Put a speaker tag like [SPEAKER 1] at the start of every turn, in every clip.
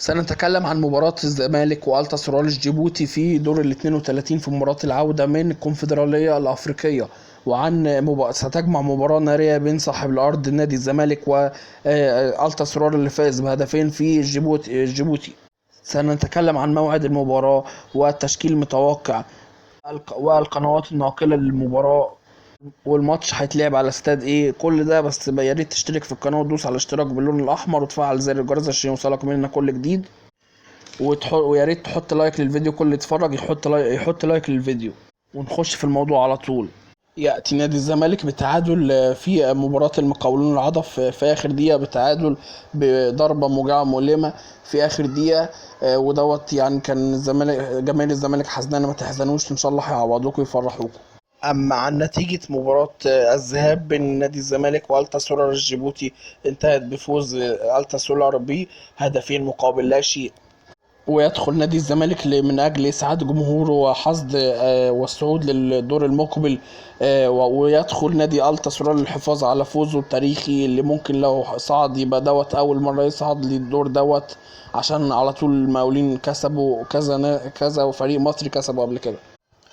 [SPEAKER 1] سنتكلم عن مباراة الزمالك والتا سورال الجيبوتي في دور ال 32 في مباراة العودة من الكونفدرالية الأفريقية، وعن ستجمع مباراة نارية بين صاحب الأرض نادي الزمالك والتا سورال اللي فاز بهدفين في جيبوتي. سنتكلم عن موعد المباراة والتشكيل المتوقع والقنوات الناقلة للمباراة، والماتش هيتلعب على استاد ايه، كل ده. بس يا ريت تشترك في القناة وتدوس على الاشتراك باللون الأحمر وتفعل زر الجرس عشان يوصلك منا كل جديد، ويا ريت تحط like للفيديو، كل اللي يتفرج يحط like للفيديو. ونخش في الموضوع على طول. يأتي نادي الزمالك بتعادل في مباراة المقاولون العرب في آخر دقيقة، بتعادل بضربة موجعة مؤلمة في آخر دقيقة، ودوت كان جماهير الزمالك حزنانة. ما تحزنوش، إن شاء الله هيعوضوكم ويفرحوكم. أما عن نتيجة مباراة الذهاب بين نادي الزمالك والتا سولار الجيبوتي، انتهت بفوز التا سولار بهدفين مقابل لا شيء. ويدخل نادي الزمالك من أجل إسعاد جمهوره وحصد والصعود للدور المقبل، ويدخل نادي التا سولار للحفاظ على فوزه التاريخي اللي ممكن لو صعد يبقى دوت أول مرة يصعد للدور دوت، عشان على طول المقاولين كسبوا كذا وفريق مصري كسبوا قبل كده.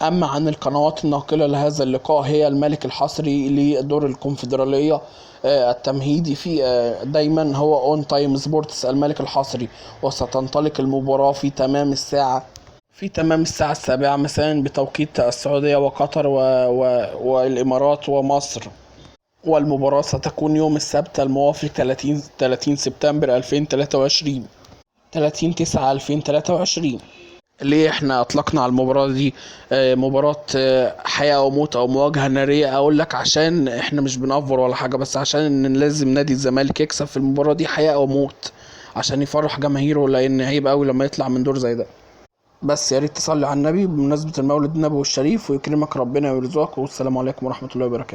[SPEAKER 1] أما عن القنوات الناقلة لهذا اللقاء، هي الملك الحصري لدور الكونفدرالية، التمهيدي في، دايما هو اون تايم سبورتس الملك الحصري. وستنطلق المباراة في تمام الساعة 7 مساء بتوقيت السعودية وقطر والإمارات ومصر. والمباراة ستكون يوم السبت الموافق 30 سبتمبر 2023، 30/9/2023. ليه احنا اطلقنا على المباراة دي، مباراة، حياة او موت او مواجهة نارية؟ اقول لك عشان احنا مش بنأفور ولا حاجة، بس عشان ان لازم نادي الزمالك يكسب في المباراة دي حياة او موت عشان يفرح جماهيره، لان عيب قوي لما يطلع من دور زي ده. بس يا ريت تصلي على النبي بمناسبة المولد النبوي الشريف، ويكرمك ربنا ويرزقك. والسلام عليكم ورحمة الله وبركاته.